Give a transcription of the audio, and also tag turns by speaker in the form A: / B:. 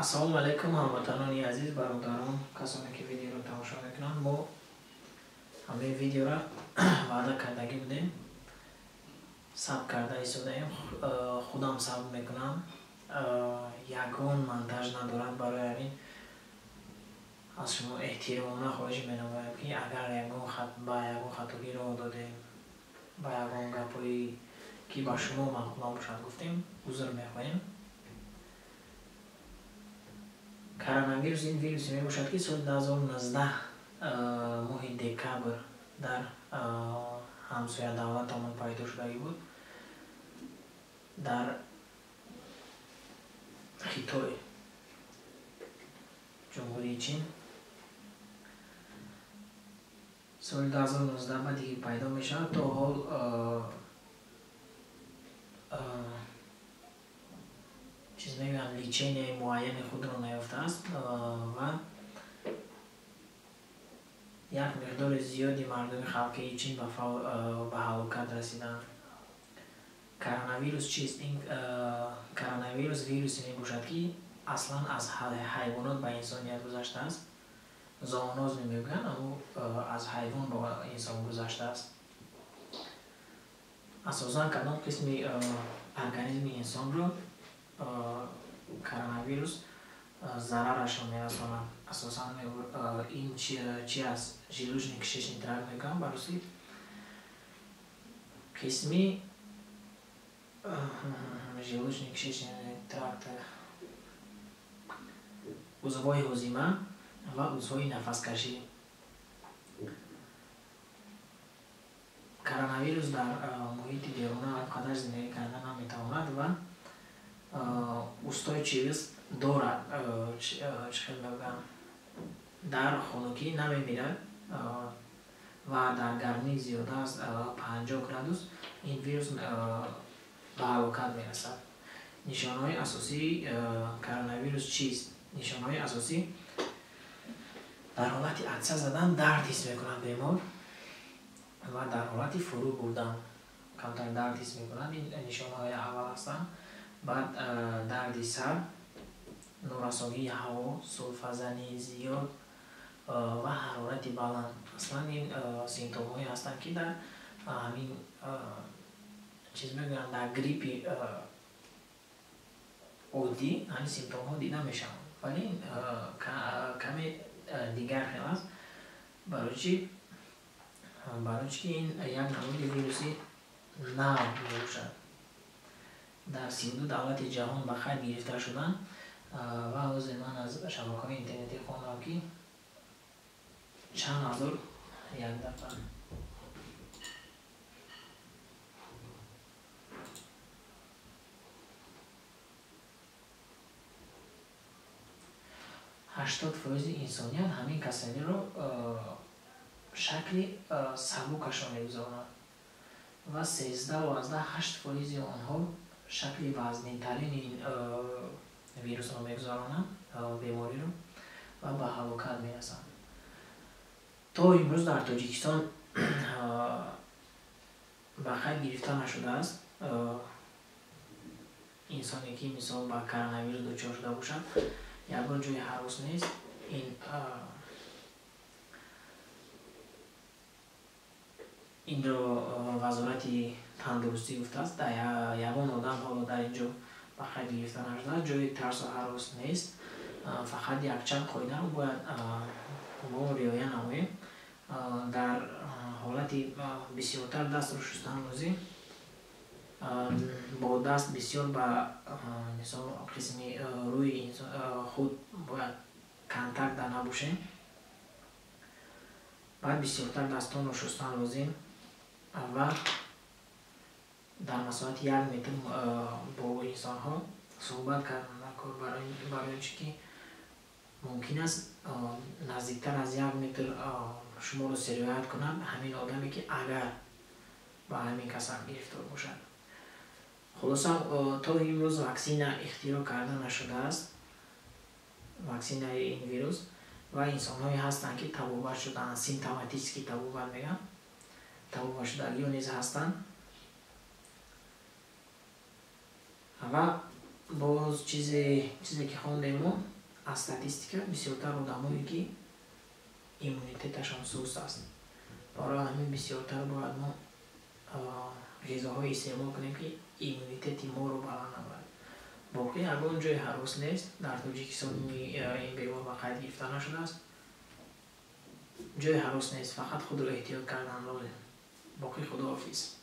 A: Ассалому алайкум, ҳамватанони азиз, бародарон, касоне ки видеоро тамошо мекунанд. Мо ҳамаи видеоро ваъда кардагӣ будем, сабт карда истодаем. Худам сабт мекунам, ягон монтаж надорад. Барои ҳамин аз шумо эҳтиромона хоҳиш менамоям, ки агар ягон ба ягон хатогӣ роҳ додем, ба ягон гапҳое ки ба шумо маъқул набошад гуфтем, узр мехоҳем. Коронавирус ин вирусе мебошад, ки соли 2019 моҳи декабр дар ҳамсоя давлатамон пайдо шудагӣ буд, дар Хитой, Ҷумҳурии Чин. Соли 2019 баъде ки пайдо мешавад, то ҳол чиз мегӯянд, леченияи муайяни худро наёфтааст ва як миқдори зиёди мардуми халқии Чин ба ҳалокат расиданд. Коронавирус чист? Ин коронавирус вирусе мебошад, ки аслан аз ҳайвонот ба инсоният гузаштааст. Зооноз мегӯянд, аммо аз ҳайвон ба инсон гузаштааст. Асосан кадом қисми организми инсонро коронавирус зарарашро мерасонад? Асосан ин чи аст? Желудочно-кишечный тракт мегӯям ба русӣ. Қисми желудочно-кишечный тракт, узвҳои ҳозима ва узвҳои нафаскашӣ. Коронавирус дар муҳити беруна он қадар зиндагӣ карда наметавонад ва устойчивость дорад, чӣ хел мегӯям, дар хунукӣ намемирад ва дар гармии зиёда аз 50 градус ин вирус ба ҳалокат мерасад. Нишонаҳои асосии коронавирус чист? Нишонаҳои асосӣ: дар ҳолати атса задан дард ҳис мекунад бемор ва дар ҳолати фурӯ бурдан камтар дард ҳис мекунад. Ин нишонаҳои аввал ҳастанд. Баъд дарди сар, норасогии ҳаво, сулфазании зиёд ва ҳарорати баланд. Аслан ин симптомҳое ҳастанд, ки дар ҳамин чиз мегӯянд, дар гриппи оддӣ ҳамин симптомҳо дида мешаванд, вале каме дигар хел аст. Барои чӣ? Барои чӣ ки ин як намуди вируси нав мебошад. Дар 32 давлати ҷаҳон ба қайд гирифта шуданд ва ҳозир ман аз шабакаҳои интернетӣ хондам, ки чанд ҳазор, як дафъа, 80% инсоният ҳамин касалиро шакли сабукашро мегузаронад ва 13,8% онҳо шакли вазнинтарини ин вирусро мегузаронанд, бемориро, ва ба ҳалокат мерасанд. То имрӯз дар Тоҷикистон ба қайд гирифта нашудааст инсоне, ки мисол ба коронавирус дучор шуда бошад. Ягон ҷои ҳарос нест. Ин инро Вазорати тандурустӣ гуфтааст. Дар ягон одам ҳоло дар ин ҷо ба қайд гирифта нашудааст, ҷои тарсу ҳарос нест. Фақат якчанд қоидаро бояд мо риоя намоем. Дар ҳолати бисёртар дастро шустан лозим, бо даст бисёр ба мисол қисми рӯи худ бояд контакт дар набошем. Баъд бисёртар дастонро шустан лозим ва дар масоҳати 1 метр бо инсонҳо суҳбат кардан даркор. Барои чӣ ки мумкин аст наздиктар аз 1 метр шуморо сироят кунад ҳамин одаме, ки агар ба ҳамин касал гирифтор бошад. Хулоса, то имрӯз ваксина ихтироъ карда нашудааст, ваксинаи ин вирус, ва инсонҳое ҳастанд, ки табобат шудаанд, симптоматический табобат мегӯянд, табобатшудагиҳо низ ҳастанд. Ва боз чизе ки хондем мо. Аз статистика бисёртар одамое, ки иммунитеташон суст аст. Барои ҳамин бисёртар бояд мо ғизоҳое истеъмол кунем, ки иммунитети моро баланд набарад. Боқӣ ягон ҷои ҳарос нест. Дар Тоҷикистон ин бемор ба қайд гирифта нашудааст. Ҷои ҳарос нест, фақат худро эҳтиёт кардан лозим. Боқӣ худоҳофиз.